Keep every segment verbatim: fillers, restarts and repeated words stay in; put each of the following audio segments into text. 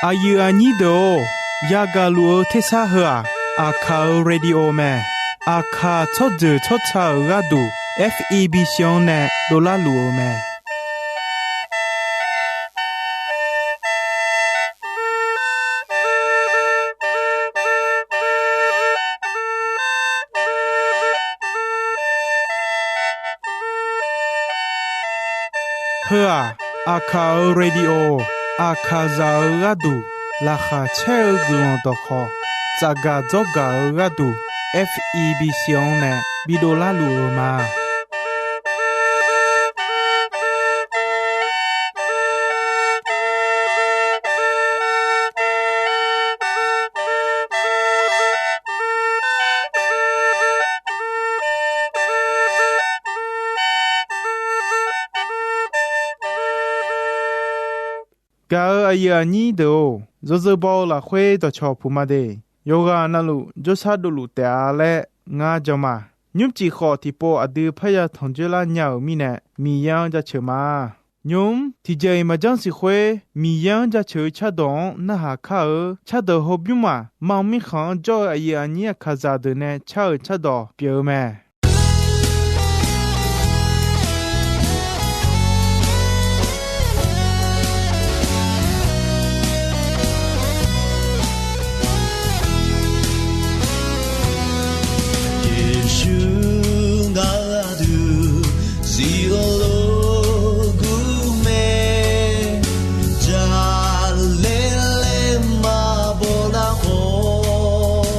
Aqyuif aqnyir deuq-or, yagaq luf-eu tersar heu-aq, Aqkaq-euq radio mae. Aqkaq tsawrjeuq tsawrca-euq gharduq, F E B C-anr nae dovlar luf-eu mae. Heu-aq, Aqkaq-euq radio, Aqkaqzaq-euq gharduq laqkhaq caer-eu guiqlanq dawqkhawq, tsafgaq dzawrgaq-eu gharduq, F E B C-anr nae bidov larluf-eu ma. Gaq-euq aqyuif aqnyir deuq-or, yawzeu baw-eu lafkhoer dawqcawq puq ma de. Yawqghaq navluf jawrshar dovluf taef-a laer ngar jan ma. Nymrcif khawf tiqpov aqdui parya tanqjoer lar nya-euq mirnae, Miqyaer-anr jaceuq ma. Nymq-mr tiqjeq-iq maqjanr siq khoer, Miqyaer-anr jaceuq-eu cardawq-anr narhaq kar-eu. Cardawq hawbymr-aq, mar mirkhanq-anr jawr-eu aqyuif aqnyir Aqkaqzaq deuq nae car-euq cardawq pyeuf-eu mae. Yeqsur ngaq-euq aqdui zif-eu lof gur mae. Jaqlaer laer maqbaw nar khawf,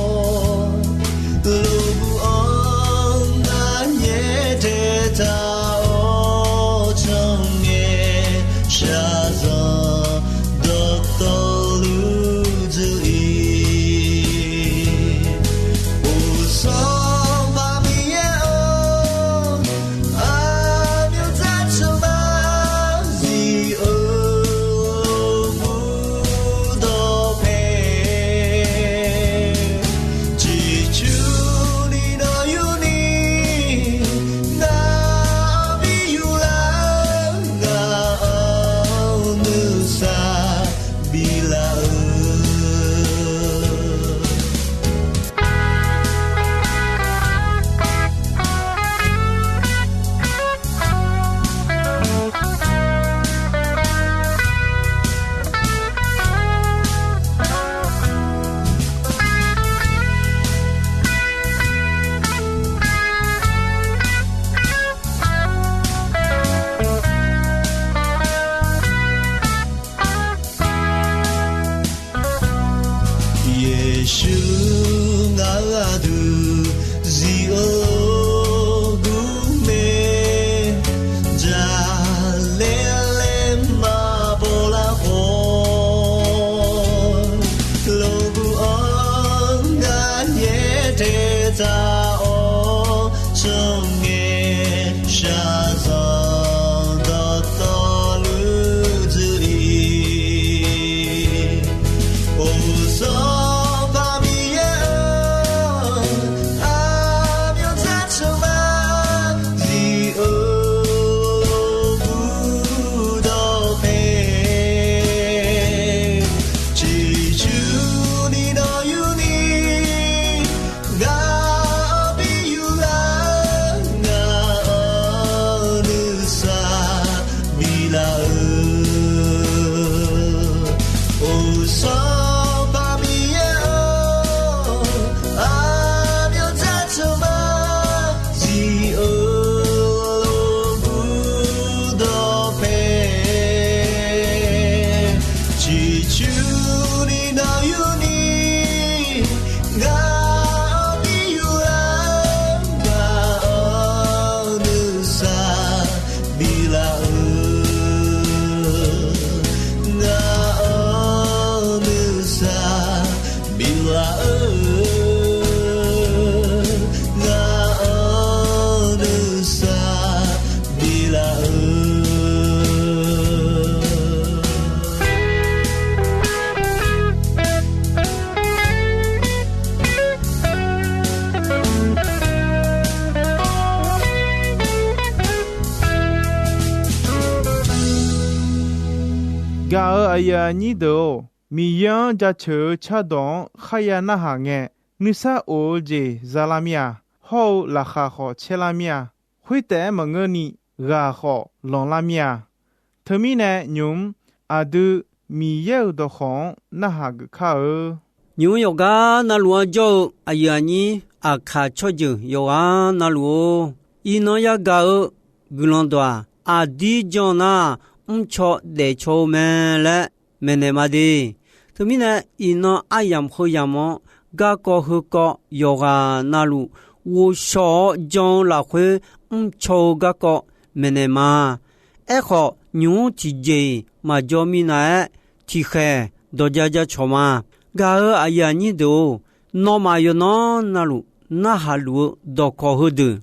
lof gur-anr nar nyaer tae taq-awr, tsawrngae shaqzanq dawqtawvluf dzuir-ir. Uqsanq paq Miqyaer-or, aqmyanzaq tsawrmyanr zif-eu mur dawqpae, ciqcurni nawq yurni, ngaq-anr bi yur lar, ngaq-anr nuisar biflaf-eu. Yeqsur ngaq-euq aqdui zif-eu lof gur mae. Jaqlaer laer maqbaw lar khawf, lof gur-anr nar nyaer tae taq-awr, tsawrngae shaqzanq dawqtawvluf dzuir-ir. Uqsanq paq Miqyaer-or, aqmyanzaq tsawrmyanr zif-eu mur dawqpae, ciqcurni nawq yurni, ngaq-anr bi yur lar, ngaq-anr nuisar biflaf-eu. Uqsanq paq Miqyaer-or, aqmyanzaq tsawrmyanr zif-eu lof gur dawqpae, ciqcurni nawq yurni, ngaq-anr bi yur lar, ngaq-anr nuisar biflaf-eu, ngaq-anr nuisar biflaf-eu, ngaq-anr nuisar biflaf-eu. Gaq-euq aqyuif aqnyir deuq-or, Miqyaer-anr jaceuq-eu cardawq-anr kharya narhaq ngae, nuisar of-eu jeq zalar mir-a. Hawr-eu laqkhaq khawf caerlar mir-a. Khoertaef-aer maqngeurni, ghaq khawf lanqlar mir-a. Teumirnae nymq-mr aqdui Miqyaer-euq dawqkawq-anr narhaq geuf kar-eu. Nymq-mr yawqgar navluf-anr jawr-eu aqyuif aqnyir Aqkaq tsawrjeuq yawqghaq navluf-or, iqnan yagaq-eu guiqlanq dawq-aq, aqdir jan nar, mrcaw daefcaw-eu mae laer maeqnaeq ma de. Teumirnae, iqnan aryamq heu yamq-anr garkawv heukawv yawqghaq navluf ghovshaw-awr jan-eu lafkhoer mrcaw-eu garkawv maeqnaeq ma. Aerkhawf, nymq-mr tiqjeq-iq maqjawr minav-aer, tiqkhaeq dawqja jacawq ma. Gaq-eu aqyuif aqnyir deuq-or, nawmaf yawqnan navluf narhaq luf-eu dawqkawq heudeuq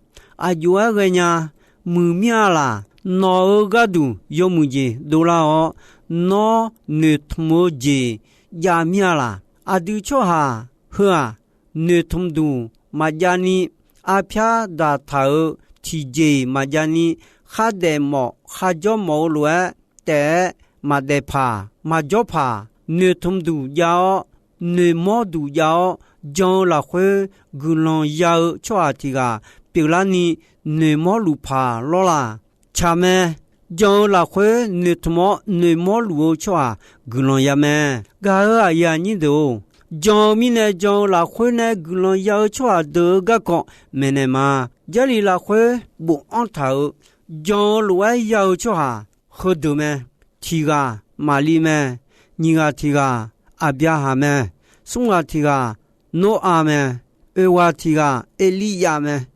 aqjox-aer ghaenya. Muiq mir-a laq. Nawq-euq gharduq yawmuiq jeq dovlar-awr, nawr noeqtmq-eu jeq jav mir-a laq. Aqdui tsawrhaq heu-aq, noeqtmq duq maqjavni, arpyar daqtaq-euq tiqjeq-iq maqjavni, khardaef mawf kharjawr mawf-eu lof-aer taef-aer maqdaef paq maqjawr paq, noeqtmq duq jav-awr, noeqmawr duq jav-awr, jan-eu lafkhoer guiqlanq ya-eu tsawrhaq tiq ghaq pyeuflarni, noeqmawr luf paq lawr laq? Tsaq mae. Jan-eu lafkhoer noeqtmq-awr noeqmawr luf-eu tsawrhaq guiqlanq ya mae. Gaq-eu aqyuif aqnyir deuq-or, jan-eu mirnae jan-eu lafkhoer nae guiqlanq ya-eu tsawrhaq deuq-eu garkawv maeqnaeq ma. Jarlif lafkhoer bofanr taq-euq jan-eu lof-aer ya-eu tsawrhaq heudeuq mae. Tiq ghaq Maqli mae. Nyiq ghaq tiq ghaq Aqbyaqhaq mae. Smr ghaq tiq ghaq Noraq mae. Oeq ghaq tiq ghaq Erliryav mae.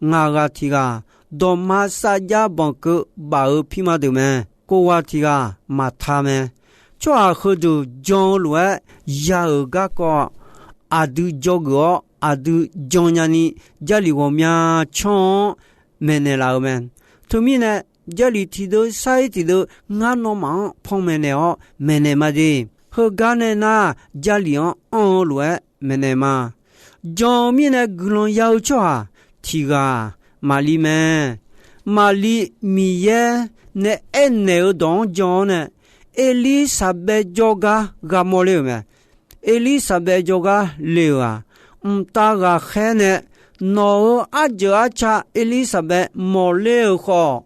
Ngaq ghaq tiq ghaq dawqma sarjax banqkeuv baf-eu pirma deuq mae. Kov ghaq tiq ghaq Maqta mae. Tsawrhaq heudeuq jan-eu lof-aer ya-euq garkawv aqdui dzawgeuf-awr aqdui jan nyani, Jarlif ghawqmya canr-anr maeqnaeq laf-eu mae. Teumirnae, Jarlif tiqdeuv sar-ir tiqdeuv ngar nawmaf-anr panmaeq naeq-awr maeqnaeq ma de. Heugar nae nar, Jarlif-anr anr-eu lof-aer maeqnaeq ma. Jan-eu mirnae guiqlanq ya-eu tsawrhaq tiq ghaq Maqli mae. Maqli Miqyaer nae aernaeq-eu dawq-anr jan-awr nae, Erlirsaqbaev jawrgar gha mawrler-euq mae. Erlirsaqbaev jawrgar le-euq-aq, mqtav ghaqkhaer nae nawq-euq arjeuq arca Erlirsaqbaev mawqler-euq khawf,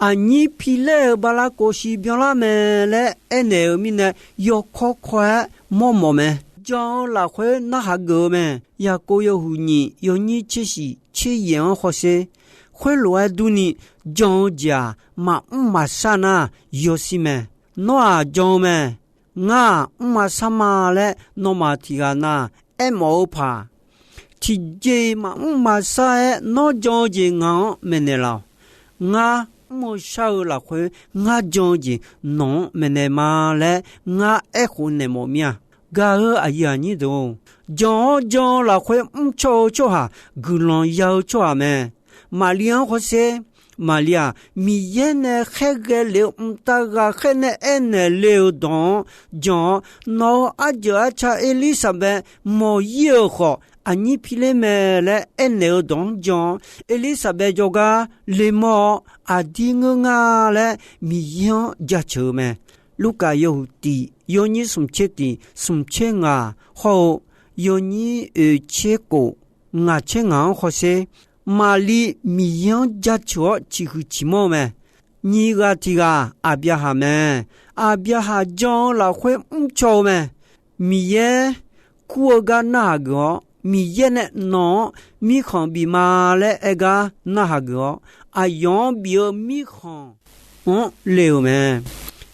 aqnyir piler-euq bala kof siq byanlar mae laer aernaeq-euq mirnae, yawkawr kawr-aer mawrmawf mae. Jan-eu lafkhoer narhaq geuf-eu mae. Yaqkov yawhuiq nyiq yawnyir tser shiq tser yaef-anr hawsher. Khoerlof-aer durni, jan-eu jeq-aq, maqmr maqshar nar yawshir mae. Nawr-aq jan-eu mae. Ngar-aq, mrma shar ma laer nawmaf tiq ghaq na aermawf-eu paq, tiqjeq-iq maqmr maqshar-aer nawr jan-eu jeq ngaq-anr maeqnaeq laf-awq. Ngar mr-eu shar-eu lafkhoer ngar jan-eu jeq nawq-anr maeqnaeq ma laer ngar aerkhof naeq mawf mir-a. Gaq-eu aqyuif aqnyir deuq-or, jan-awr jan-eu lafkhoer mrcaw-eu tsawrhaq guiqlanq ya-eu tsawrhaq mae. Maqli-anr hawsher. Maqli-aq, Miqyaer nae khaerghae lef-eu mqtav ghaqkhaer nae aernaeq le-eu dawq-anr jan-awr, nawq-euq arjeuq arca Erlirsaqbaev mawq-ir-euq khawf, aqnyir piler mae laer aernaeq-eu dawq-anr jan-awr, Erlirsaqbaev jawrgar lemawr-awr, aqdir ngeur nga laer Miqyaer-anr jaceuq-eu mae. Lurkaf yawhuiq tiq yawnyir smqtser tiq smqtser ngaq hawr-eu yawnyir oeqtser kof ngaqtser ngaq-anr hawsher. Maqli Miqyaer-anr jaceuq-awr ciqhuiq ciqmanr-eu mae. Nyiq ghaq tiq ghaq Aqbyaqhaq mae. Aqbyaqhaq jan-eu lafkhoer mrcaw-eu mae. Miqyaer kur-eu gar narhaq geuf-awr, Miqyaer nae nawq-anr mirkhanq bif ma laer aer gar narhaq geuf-awr, aqyawf-anr bif-eu mirkhanq-anr le-euq mae.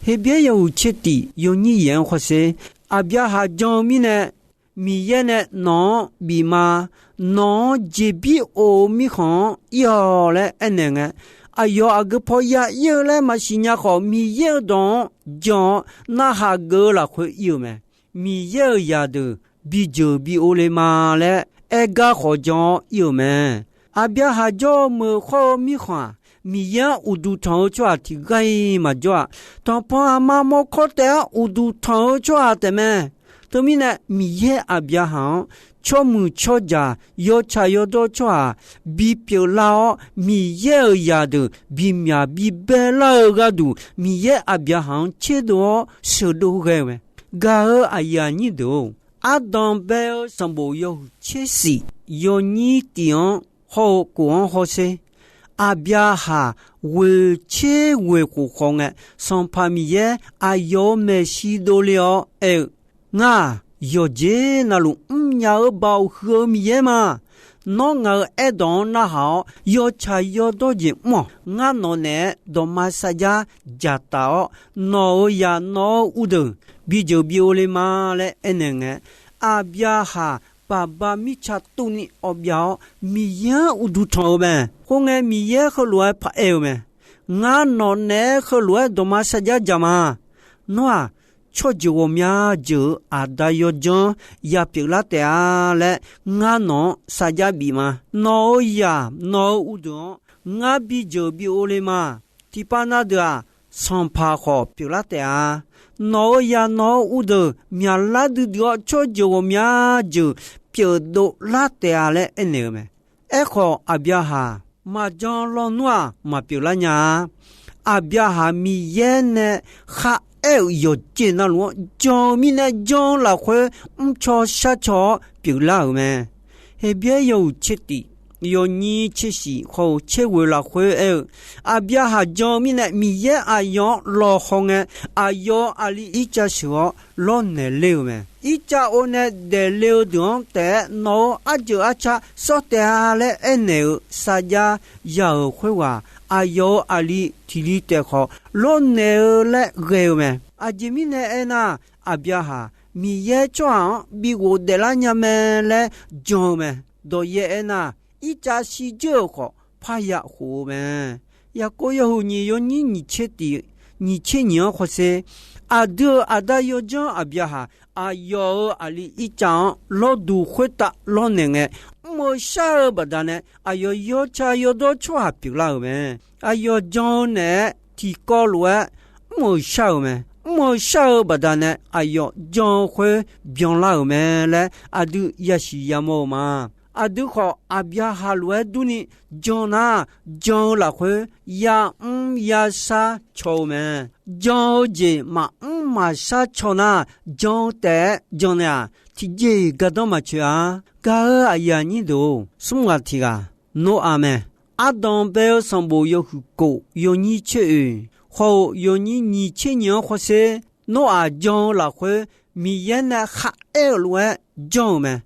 Heqbyaer yawhuiq tser tiq yawnyir yaef-anr hawsher. Aqbyaqhaq jan-eu mirnae, Miqyaer nae nawq-anr bif ma, nawq-anr jeqbir of-eu mirkhanq-anr ir-awq laer aernaeq ngae, aqyawf aqgeu paw ya ir-eu laer maqsiq nya khawf, Miqyaer-euq dawq-anr jan-awr narhaq geuf-eu lafkhoer ir-euq mae. Miqyaer-euq zaqdeuq bijeuq bi of le ma laer aer gar khawf jan-awr ir-euq mae. Aqbyaqhaq jawr-eu meuq khawr-eu mirkhanq-aq, Miqyaer-anr uqduq tanq-eu tsawrhaq tiq ghaq-iq maqjawr-aq, tanqpanq aqma mawrkawr taef-aer uqduq tanq-eu tsawrhaq taef mae. Teumirnae, Miqyaer Aqbyaqhaq-anr tsawrmuiq tsawrjaq yawtsaq yawdawr tsawrhaq bipyeuf lar-awr, Miqyaer-euq zaqdeuq bimyaq bibae lar-eu gharduq, Miqyaer Aqbyaqhaq-anr tserdov-awr sheuqdov ghae-eu mae. Gaq-eu aqyuif aqnyir deuq-or, ardanq bae-eu sanqbof yawhuiq tser shif yawnyir tif-anr hawr-eu kof-anr hawsher. Aqbyaqhaq ghoeq tser ghoeq khof khawf ngae, Sanqpaq Miqyaer aqyawf-euq maeqshi dovle-awr aer-eu, Ngar-aq, yawqjeq navluf mrnya-eu Baoq huiq-eu Miqyaer ma. Nawr ngaq-euq aerdawq-anr narhaq-awr, yawtsaq yawdawr jeq mr-awq. Ngar nawq naeq-aer dawqma sarjar dzaqtaf-awr, nawq-euq zaq nawq-eu uvdeuq bijeuq bi-o le ma laer aernaeq ngae, Aqbyaqhaq baqba mirtsa tuvni awbyav-awr, Miqyaer-anr uqduq tanq-eu mae. Khoerngae, Miqyaer heulof-aer paraer-eu mae. Ngar nawq naeq-aer heulof-aer dawqma sarjar dzaq ma. Nawr-aq, tsawrjeuq ghawqmya jeuq-euq aqda yawdzanr-anr ya pyeuflar taef-a laer, ngar nawq-anr sarjar bif ma. Nawq-euq zaq nawq-eu uvdeuq-anr ngar bijeuq bi-o le ma. Tiqpav na deuq-aq, sanqpaq khawf pyeuflar taef-a. Nawq-euq zaq nawq-eu uvdeuq myaqlar duidui-awr, tsawrjeuq ghawqmya jeuq pyeufdov lar taef-a laer aernaeq-eu mae. Aerkhawf, Aqbyaqhaq maqjan lawnmr-aq, maqpyeuflar nya-a. Aqbyaqhaq Miqyaer nae kharaer-euq yawqjeq navluf-anr jan-eu mirnae, jan-eu lafkhoer mrcaw sharcaw-awr pyeuflar-euq mae. Heqbyaer yawhuiq tser tif, yawnyir tser shif khawf-eu tser ghoeq lafkhoer aer-eu, Aqbyaqhaq jan-eu mirnae Miqyaer aqyawf-anr lawqhaw ngae, aqyawf-euq aqli Irtsav sheuq-awr lawrnaeq ler-eu mae. Irtsav o nae daefle-eu deuq-anr taef-aer nawq-euq arjeuq arca sawr taef-a laer aernaeq-eu sarjar ya-euq khoerghaq, aqyawf-euq aqli tiq li taef khawf lawrnaeq-eu laer ghae-eu mae. Aqjeq mirnae aernar, Aqbyaqhaq Miqyaer tsawrhaq-anr bi ghofdaef lar nya mae laer jan-eu mae. Dawqyaer aernar, Irtsav shirdzeur-euq khawf parya khof-eu mae. Yaqkov yawhuiq nyiq yawnyir nyiq tser tif, nyiq tser nyiq-anr hawsher. Aqdui-euq aqda yawdzanr Aqbyaqhaq aqyawf-euq aqli Irtsav-anr lawrduq khoertav lawrnaeq ngae, mr-eu shar-eu baqdanae aqyawf yawtsaq yawdawr tsawrhaq pyeuflar-euq mae. Aqyawf jan-eu naeq-aer tiqkawv lof-aer mr-euq shar-euq mae. Mr-eu shar-eu baqdanae aqyawf jan-eu khoer byanlar-euq mae laer aqdui yasiq yamawr-eu ma. Aqdui khawf Aqbyaqhaq lof-aer durni jan nar, jan-eu lafkhoer yamr yashar caw-eu mae. Jan-eu jeq maqmr maqshar caw nar, jan-eu taef-aer jan naeq-aq, tiqjeq-iq gardanr maqtsoeq-a. Gaq-eu aqyuif aqnyir deuq-or, smr ghaq tiq ghaq Noraq mae. Ardanq bae-eu sanqbof yawhuiq kof yawnyir tser oeq khawf-eu yawnyir nyiq tser nyiq-anr hawsher. Noraq jan-eu lafkhoer Miqyaer nae kharaer-euq lof-aer janr-euq mae.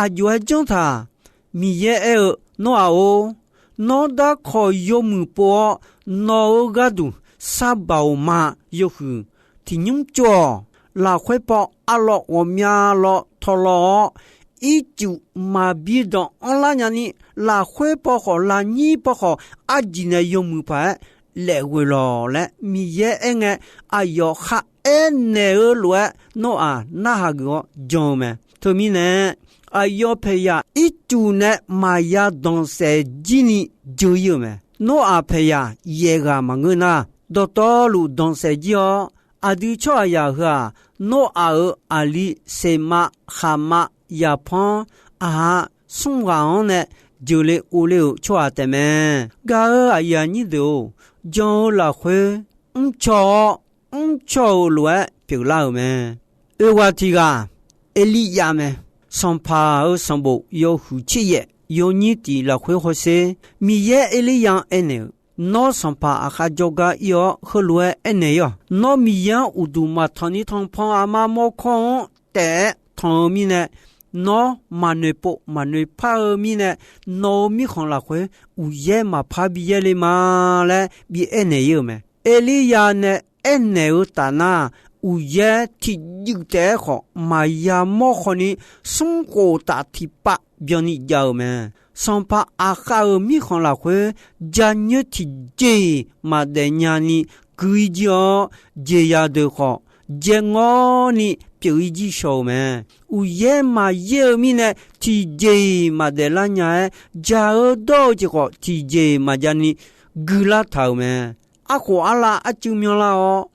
Aqjox-aer janr taq? Miqyaer aer-eu, Noraq-or, nawr darkawq yawmuiq pov-awr, nawq-euq gharduq sar baoq ma. Yawhuiq tiqnymr tsov-awq. Lafkhoer paw arlawv ghawqmya lawv tawqlawv-awr, ircuf maqbi danq anrlar nyani, lafkhoer paw khawf, lafnyir paw khawf, arjiq nae yawmuiq paq-aer laef ghoeq lawq laer Miqyaer aer ngae, aqyawf kharaer naeq-eu lof-aer Noraq narhaq geuf-awr jan-eu mae. Teumirnae, aqyawf paeqyaq ircuf nae maqya danqsaef jir ni jeu ir-euq mae. Noraq paeqyaq yaef ghaq maqngeur nar, dawqtawvluf danqsaef jir-awr, aqdui tsawrhaqzaq heu-aq, Noraq-euq aqli Seqmav, Khaqmav, Yaqpanr, aqha smr ghaq-anr nae jeuqle ovle-euq tsawrhaq taefmae. Gaq-eu aqyuif aqnyir deuq-or, jan-eu lafkhoer mrcaw-awr, mrcaw-euq lof-aer pyeuflar-euq mae. Oeq ghaq tiq ghaq Erliryav mae. Sanqpaq-euq sanqbof yawhuiq tser yaef yawnyir tiq lafkhoer hawsher. Miqyaer Erliryav-anr aernaeq-euq, Nawr sanqpaq aqkhav jawrgar ir-awr, heulof-aer aernaeq ir-awq. Nawr Miqyaer-anr uqduq maqtanq ni tanqpanq aqma mawrkawr-anr taef-aer tanq-eu mirnae, nawr maqnoeq pov maqnoeq par-eu mirnae, nawq-euq mirkhanq lafkhoer uqyaer maqpar bi yaerle ma laer bi aernaeq ir-euq mae. Erliryav nae aernaeq-eu taf nar, uqyaer tiqjuif taef-aer khawf maqya mawr khawni, smr khof taf tiqpav byanni jav-euq mae. Sanqpaq aqkhav-euq mirkhanq lafkhoer janyoer tiqjeq-iq maqdaef nyani gui ir jir-awr, jeqzaq deuq khawf jaerngawrni pyeuf ir jir shaw-euq mae. Uqyaer maqyaer-eu mirnae tiqjeq-iq maqdaef lar nya-aer, jaq-eu dawr-eu jeq khawf tiqjeq-iq maqjav ni guilar taq-euq mae. Arkhof arlav arcuiv myanlar-awr,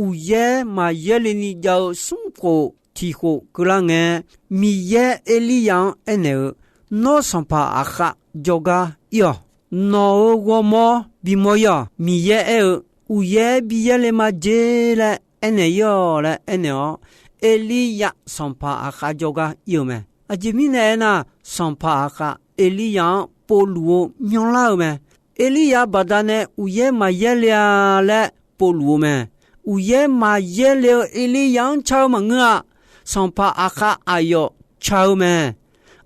uqyaer maqyaer le ni jav-eu smr khof tiq khof keuvlar ngae, Miqyaer Erliryav-anr aernaeq-eu, Nawr sanqpaq aqkhav jawrgar ir-awq. Nawq-euq ghawrmawr bimawr ir-awq. Miqyaer aer-eu, Uqyaer bi yaerle ma jer laer aernaeq ir-awq laer aernaeq-awr, Erliryav sanqpaq Aqkhav jawrgar ir-eu mae. Aqjeq mirnae aernar, sanqpaq Aqkhav Erliryav-anr povluf-eu myanrlar-eu mae. Erliryav baqdanae uqyaer maqyaer le-a laer povluf-eu mae. Uqyaer maqyaer le-eu Erliryav-anr ca-eu maqngeur-a. Sanqpaq Aqkhav aqyawf ca-eu mae.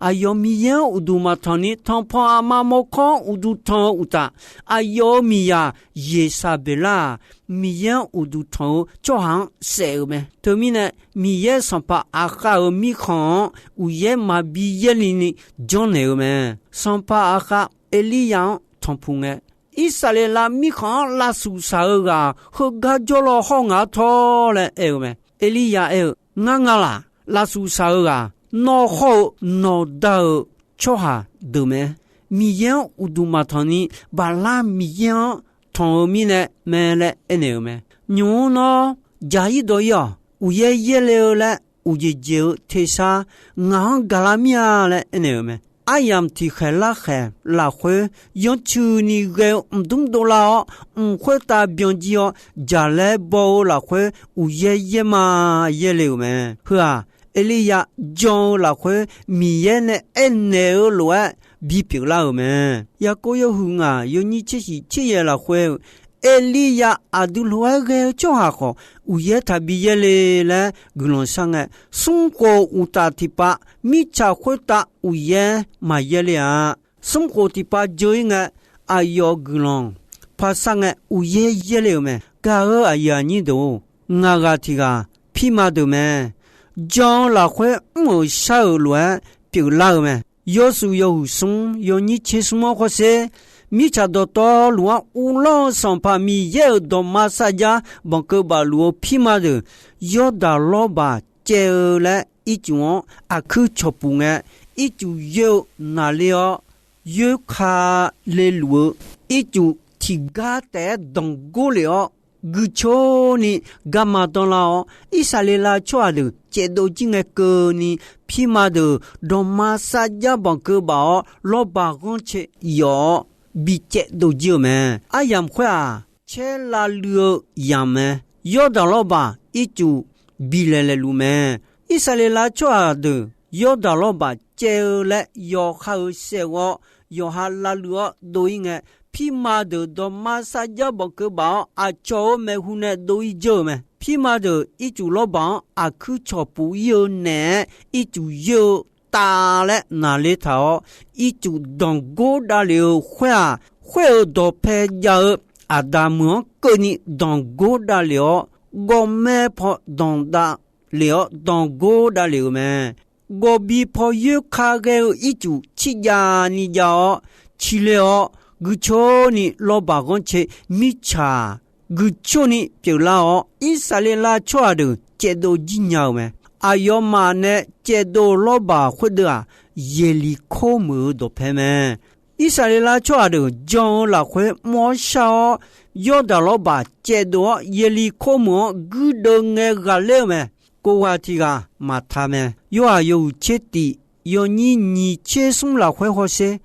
Aqyawf Miqyaer-anr uqduq maqtanq ni, tanqpanq aqma mawrkawr-anr uqduq tanq-eu uqtaf, aqyawf-euq miqyaq Yeqsaqbeqlar-aq, Miqyaer-anr uqduq tanq-eu tsawrhaq-anr saef-euq mae. Teumirnae, Miqyaer sanqpaq Aqkhav-euq mirkhanq-anr uqyaer maqbi yaerlini janrnaeq-eu mae. Sanqpaq Aqkhav Erliryav-anr tanqpuq ngae, Irsaqleqlav mirkhanq-anr lavsuf saq-eu ghaq heugar jawr law hawr ngaq-anr tawr laer aer-eu mae. Erliryav aer-eu, Ngar nga laq. Lavsuf saq-eu ghaq nawr hawr-eu nawqda-euq tsawrhaq deuq mae. Miqyaer-anr uqduq maqtanq ni, Baqlar miqyaer-anr tanq-eu mirnae mae laer aernaeq-euq mae. Nymq-mr nawr jaq-ir dawq-ir-awq. Uqyaer yaerle-eu laer uqjeq jeq-eu tersar ngaq-anr gaqlar mir-a laer aernaeq-euq mae. Aryamq tiqkhaeq larkhaeq lafkhoer yanrcuini ghae-eu mqdmr dovlar-awr, mq khoertav byan jir-awr, jaqlaer baw-eu lafkhoer uqyaer yaerma yaerle-euq mae. Heu-aq, Erliryav jan-eu lafkhoer Miqyaer nae aernaeq-eu lof-aer bipyeuf lar-euq mae. Yaqkov yawhuiq ngaq yawnyir tser shiq tser yaeq lafkhoer-eu, Erliryav aqdui lof-aer ghae-eu tsawrhaq khawf, uqyaer taqbi yaerle laer guiqlanq shar ngae, smrkhof uqtaf tiqpav mirtsaq khoertav uqyaer maqyaer le-a. Smrkhof tiqpav dzeur-ir ngae, aqyawf guiqlanq par shar ngae uqyaer yaerle-euq mae. Gaq-eu aqyuif aqnyir deuq-or, ngaq ghaq tiq ghaq pirma deuq mae. Jan-eu lafkhoer mr-euq shar-euq lof-aer pyeuflar-eu mae. Yawshuif yawhuiq smr yawnyir tser smr-anr khawrsher, mirtsaq dawqtawvluf-anr uvlanr-eu Sanqpaq Miqyaer-euq dawqma sarjar banqkeuv baf luf-eu pirma deuq, Yawrdaq lawrbaq caev-eu laer ircuf-anr aqkuir cawqpuf ngae, ircuf yoer-eu naqler-awr, yoerka le luf-eu ircuf tiqgar taef-aer danqgor lef-awr, guicoer ni garma danlar-awr, Irsaqleqlav tsawrhaq deuq caevdov jir ngae keuvni, pirma deuq dawqma sarjar banqkeuv baf-awr, lawrbaq ghanrcae yawf-awr, bi caevdov jir-eu mae. Aryamq khoer-aq, caer lavluiv-eu yamq mae. Yawrdaq lawrbaq ircuf bi laeq laeq luf mae. Irsaqleqlav tsawrhaq deuq Yawrdaq lawrbaq caev-eu laer yawqha-euq saev-awr, yawqha lavluiv-awr dov-ir ngae, pirma deuq dawqma sarjar banqkeuv baf-awr, aqcawq-euq maeqhu nae dov-ir jeur-eu mae. Pirma deuq ircuf lawrbaq-anr aqkuir cawqpuf-ir-eu naeq-aer, ircuf yoer-eu tav laer naqler taq-awr, ircuf danqgor davlef-eu khoer-aq, khoer-euq dawqpae jav-eu aqda meuq-anr keuvni danqgor davlef-awr, gawqmae paw danqdav lef-awr danqgor davlef-euq mae. Gawqbi paw yoerka ghae-eu ircuf cirjav ni jav-awr, ciler-awr, guicoer ni lawrbaq ghanrcae mirtsaq guicoer ni pyeuflar-awr, Irsaqleqlav tsawrhaq deuq caevdov jir nya-euq mae. Aqyawfmaf nae caevdov lawrbaq khoerdeuv-aq, Yeqliqkor meuq-eu dawqpae mae. Irsaqleqlav tsawrhaq deuq jan-eu lafkhoer mr-awr shar-awr, Yawrdaq lawrbaq caevdov-awr, Yeqliqkor meuq-anr guirdeuv ngae ghaqler-eu mae. Kov ghaq tiq ghaq Maqta mae. Yorhaq yawhuiq tser tif yawnyir nyiq tser smr lafkhoer hawsher,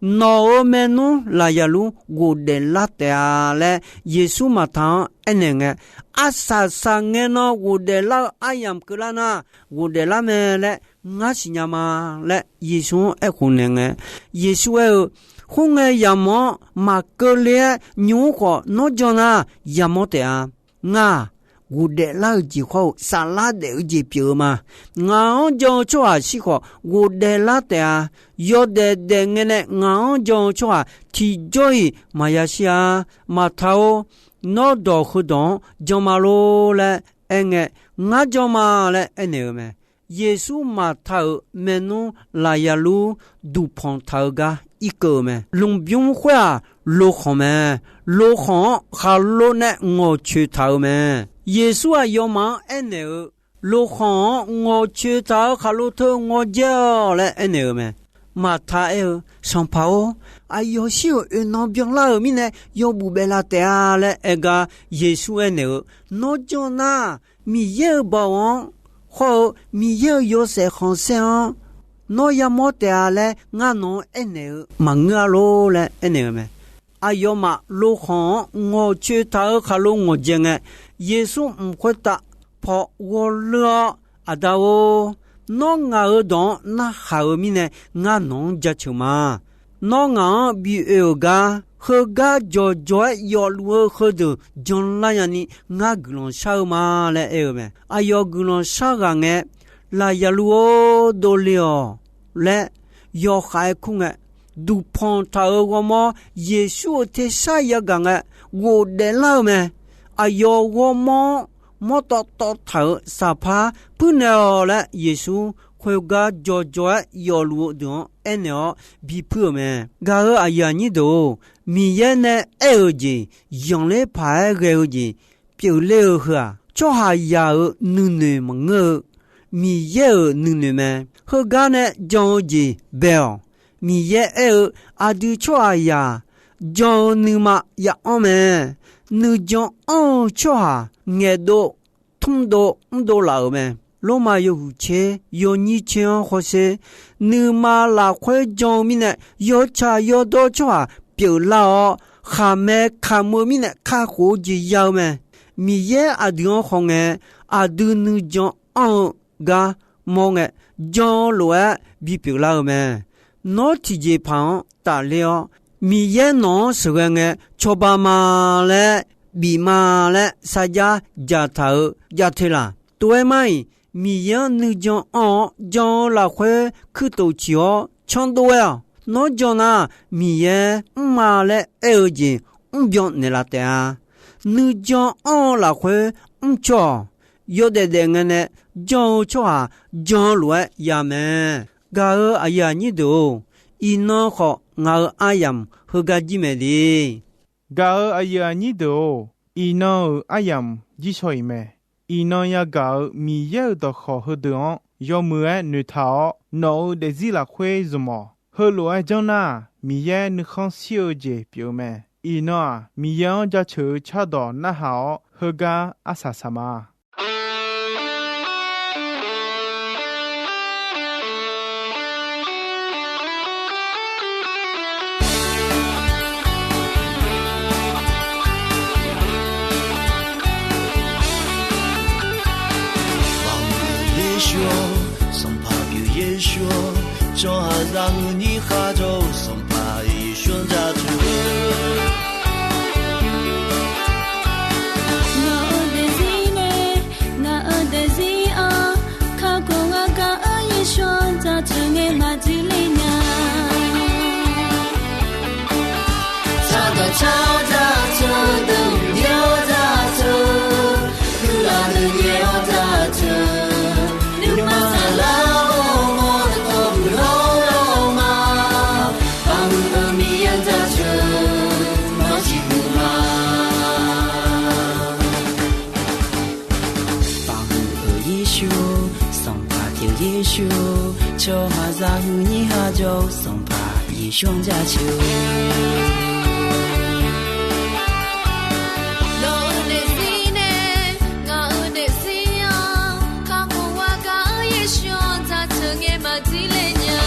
Nawq-euq maernmr lafyaqlur ghofdaef lar taef-a laer, Yeqsur Maqta-anr aernaeq ngae, Arsaq saqngae nan ghofdaef lar-eu aryamq keuvlar nar, ghofdaef lar mae laer ngar siqnya ma laer Yeqsur-anr aerkhof naeq ngae, Yeqsur aer-eu, Khoerngae yamq-anr maqkeuv le-aer nymq-mr khawf nawr jan nar, yamawr taef-a. Ngar-aq, ghofdaef lar-eu jeq khawr-eu saflar daef-eu jeq pyeuf-eu ma. Ngaq-anr jan-eu tsawrhaq shir khawf ghofdaef lar taef-a. Yawdaef daef ngae nae ngaq-anr jan-eu tsawrhaq tiqjawr-iq maqya shir-a. Maqta-or, nawr dawq heudawq-anr jan ma lor laer aerngae, Ngar jan ma laer aernaeq-eu mae. Yeqsur Maqta-euq maernmr lafyaqlur duqpanq taq-eu gar irkeuv-eu mae. Lmqbymr khoer-aq, lokhanq mae. Lokhanq-anr khaqlo nae ngawqcoeq taq-eu mae. Yeqsur aqyawfmaf-anr aernaeq-eu, Lokhanq-anr ngawqcoeq taq-eu khaqlo teu ngawqdzae-awq laer aernaeq-eu mae. Maqta aer-eu, Sanqpaq-or, aqyawf shir-euq oeqnan byanlar-euq mirnae yawbuf baef la taef-a laer aer gar, Yeqsur aernaeq-eu, Nawr janr nar, Miqyaer-euq baoq-anr hawr-eu Miqyaer-euq yawshaef khanqsaer-anr nawr yamawr taef-a laer ngar nawq-anr aernaeq-eu maqngeur-a lor laer aernaeq-eu mae. Aqyawfmaf lokhanq-anr ngawqcoeq taq-eu khaqlo ngawqdzae ngae, Yeqsur mq khoertav paw ghawrleur-awr, Aqda-or, nawr ngaq-euq dawq-anr narhaq-eu mirnae, ngar nawq-anr jaceuq ma. Nawr ngaq-anr bi oe-euq gar, heugar jawqjawq-aer yawfluf-eu heudeuq janlar nyani, ngar guiqlanq shar-eu ma laer aer-eu mae. Aqyawf guiqlanq shar ghaq ngae, Laqzaqlu-or, dovle-awq laer yawqkhaq-aer kur ngae, duqpanq taq-euq ghawrmawr Yeqsur-euq tersar yagaq ngae, ghofdaef lar-eu mae. Aqyawf ghawrmawr-anr mawrtawv tawv taq-euq Saqpar puirnaeq-awq laer, Yeqsur khoergar jawqjawq-aer yawfluf-eu deuq-anr aernaeq-awr bipuir-euq mae. Gaq-euq aqyuif aqnyir deuq-or, Miqyaer nae aer-euq jeq zanqler paq-aer ghae-eu jeq pyeufler-eu heu-aq, tsawrhaqzaq-euq nuinoeq maqngeur-eu, Miqyaer-euq nuinoeq mae. Heugar nae jan-eu jeq bae-awq. Miqyaer aer-eu, aqdui tsawrhaqzaq jan-eu nuima ya'anr mae. Nuijan anr-eu tsawrhaq ngaeqdov tmrdov mrdov laf-euq mae. Lormav yawhuiq tser yawnyir tser-anr hawsher, nuima lafkhoer jan-eu mirnae, yawtsaq yawdawr tsawrhaq pyeuflar-awr, khaqmae kamq-eu mirnae kakhof-eu jeq ya-eu mae. Miqyaer aqdui-anr khawf ngae, aqdui nuijan anr-eu gar mawr ngae, jan-eu lof-aer bipyeuf lar-eu mae. Nawr tiqjeqpaq-anr tafler-awr, Miqyaer nawq-anr sheuqghae ngae, cawba ma laer, bif ma laer sarjax dzaqtaq-eu jav te laq. Tov-aer mar-iq, Miqyaer-anr nuijan anr-awr jan-eu lafkhoer kuirtof ciq-awr canrdov-aer-awq. Nawr jan nar, Miqyaer mrma laer aer-eu jeq mrbyan naeqlaf taef-a. Nuijan anr-eu lafkhoer mrcaw-awq. Yawdaef daef ngae nae jan-eu tsawrhaq jan-eu lof-aer ya mae. Gaq-euq aqyuif aqnyir deuq-or, iqnan khawf ngaq-euq aryamq heugar jir mae de. Gaq-euq aqyuif aqnyir deuq-or, iqnan-euq aryamq jir shaw-iq mae. Iqnan yagaq-euq Miqyaer-euq dawqkawq heudeuq-anr yawmuiq-aer noeqtaq-awr, nawq-euq daefzir lafkhoer zmq-awq. Heulof-aer janr nar, Miqyaer nuikhanr shir-eu jeq pyeuf-eu mae. Iqnan-aq, Miqyaer-anr jaceuq-eu cardawq narhaq-awr, heugar arsaq saq ma. Sanqpaq pyeuf Yeqsur-or, tsawrhaqzaq huiqnyir kharjawr-eu Sanqpaq Yeqsur-anr jaceuq. Ngaq-euq daefzir nae, ngaq-euq daefzir-anr kakhof-awr gaq-eu Yeqsur-anr jaceuq ngae maqdir le nya. Cardawq car jaceuq, deuq mqbyaer-awr jaceuq, kuirlaf deuq nyaef-awr jaceuq, nuima saflar-awr mawr dawqtawvluf lawrlawr ma. Baqhuiq-eu Miqyaer-anr jaceuq, nawr ciqhuiq ma. Baqhuiq-euq Yeqsur, Sanqpaq pyeuf Yeqsur, tsawrhaqzaq huiqnyir kharjawr-eu Sanqpaq Yeqsur-anr jaceuq. Nawq-euq daefzir nae, ngaq-euq daefzir-anr kakhof-awr gaq-eu Yeqsur-anr jaceuq ngae maqdir le nya.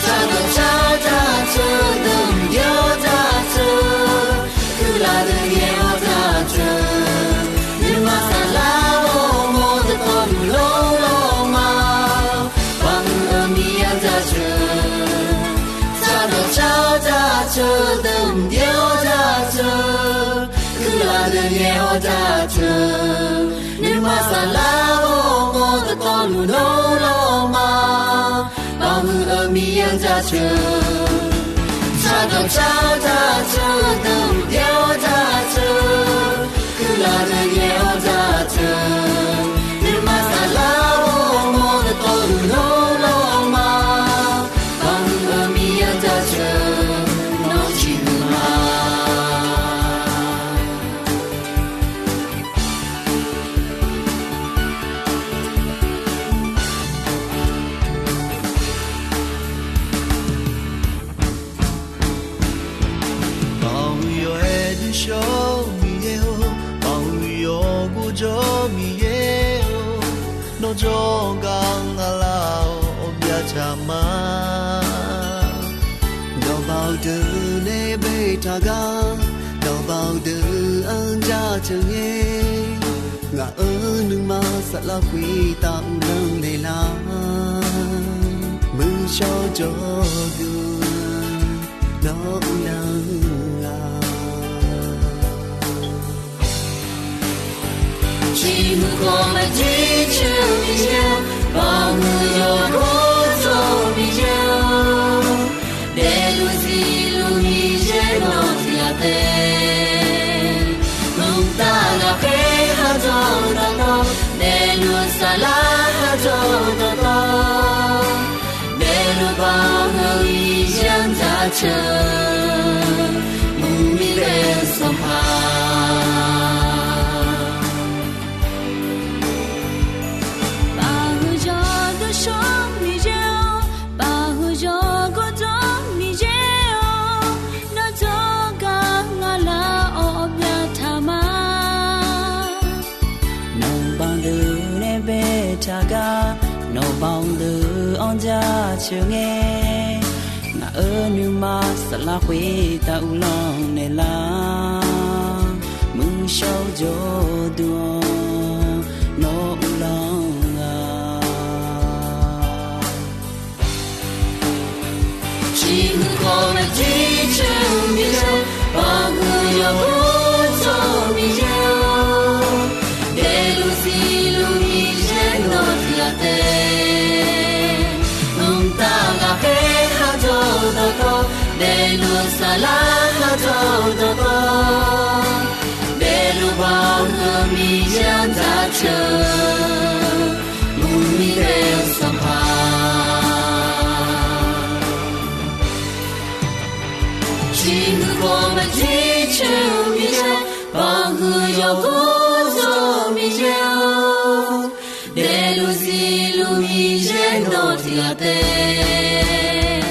Cardawq car jaceuq, deuq mqbyaer-awr jaceuq, kuirlaf deuq nyaef-awr jaceuq, nuima saflar-awr mawr dawqtawvluf lawrlawr ma. Baqhuiq-eu Miqyaer-anr jaceuq, cardawq car jaceuq, deuq mqbyaer-awr jaceuq, kuirlaf deuq nyaef-awr jaceuq, nuima saflar-awr mawr dawqtawvluf lawrlawr ma. Baqhuiq-eu Miqyaer-anr jaceuq, cardawq car jaceuq, deuq mqbyaer-awr jaceuq, kuirlaf deuq nyaef-awr jaceuq, nuima saflar-awr mawr dawqtawvluf lawrlawr ma. Baqhuiq-eu Miqyaer-anr jaceuq, nawr ciqhuiq ma. Baqhuiq yawqha-aer duishawr-eu Miqyaer-or, baqhuiq yawqha guvjawr-eu Miqyaer-or, nawr jawrgar nga lar-awr byacav ma. Dawqbaoq deuq nae baetaq gar, dawqbaoq deuq-anr jaceuq ngae. Ngaq-euq nuima saflar khoertav uvlanr naeqlar, muiq shawr jawrduq nawr uvlanr-a. Ciqhuiq khawf maqjeq coer-eu Miqyaer-or, baqhuiq yawqghaq dzawr-eu Miqyaer-or, daefluf zifluf Miqyaer nawq tiq ghaq taef. Mqtav ghaqkhaer khar dzawr-eu dawqtawv, daefluf saflar khar dzawr-eu dawqtawv, daefluf baqhuiq Miqyaer-anr jaceuq, mqmir daef-eu sanqpaq. Baqhuiq yawqdawr shawr Miqyaer-or, baqhuiq yawqghaq dzawr Miqyaer-or, nawr jawrgar ngaq lar-awr byaqtaq ma. Nawq banq deuq nae baetaq gar, nawq banq deuq-anr jaceuq ngae, ngaq-euq nuima saflar khoertav uvlanr naeqlar, muiq shawr jawrduq-awr nawr uvlanr-a. Ciqhuiq khawf maqjeq coer-eu Miqyaer, baqhuiq yawqghaq dzawr-eu Miqyaer-or, daefluf zifluf Miqyaer nawq tiq ghaq taef. Mqtav ghaqkhaer khar dzawr-eu dawqtawv, daefluf saflar khar dzawr-eu dawqtawv, daefluf baqhuiq Miqyaer-anr jaceuq, mqmir daef-eu sanqpaq. Ciqhuiq khawf maqjeq coer-eu Miqyaer, baqhuiq yawqghaq dzawr-eu Miqyaer-or, daefluf zifluf Miqyaer nawq tiq ghaq taef.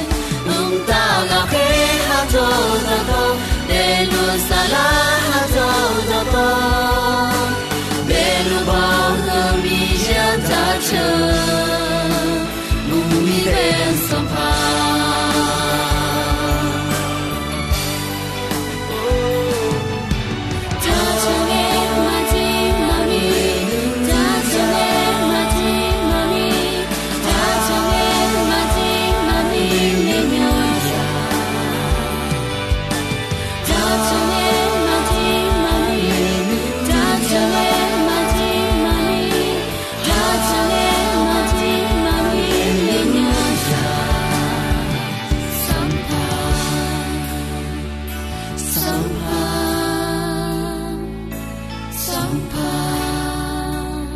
Mqtav ghaqkhaer khar dzawr-eu dawqtawv, daefluf saflar khar dzawr-eu dawqtawv, daefluf baqhuiq Miqyaer-anr jaceuq, mqmir daef-eu sanqpaq. Sanqpaq, Sanqpaq, Sanqpaq,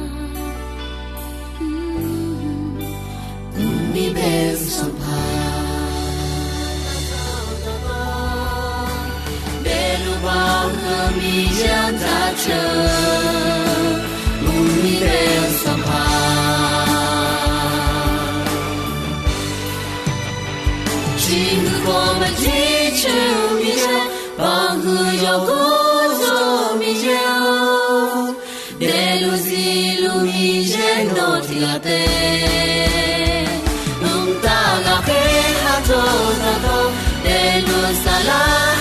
mqmir bae-eu Sanqpaq. Daefluf baqhuiq Miqyaer-anr jaceuq, mqmir bae-eu Sanqpaq. Ciqhuiq khawf maqjeq coer-eu Miqyaer, baqhuiq yawqghaq dzawr-eu Miqyaer-or, daefluf zifluf Miqyaer nawq tiq ghaq taef. Mqtav ghaqkhaer khar dzawr-eu dawqtawv, daefluf saflar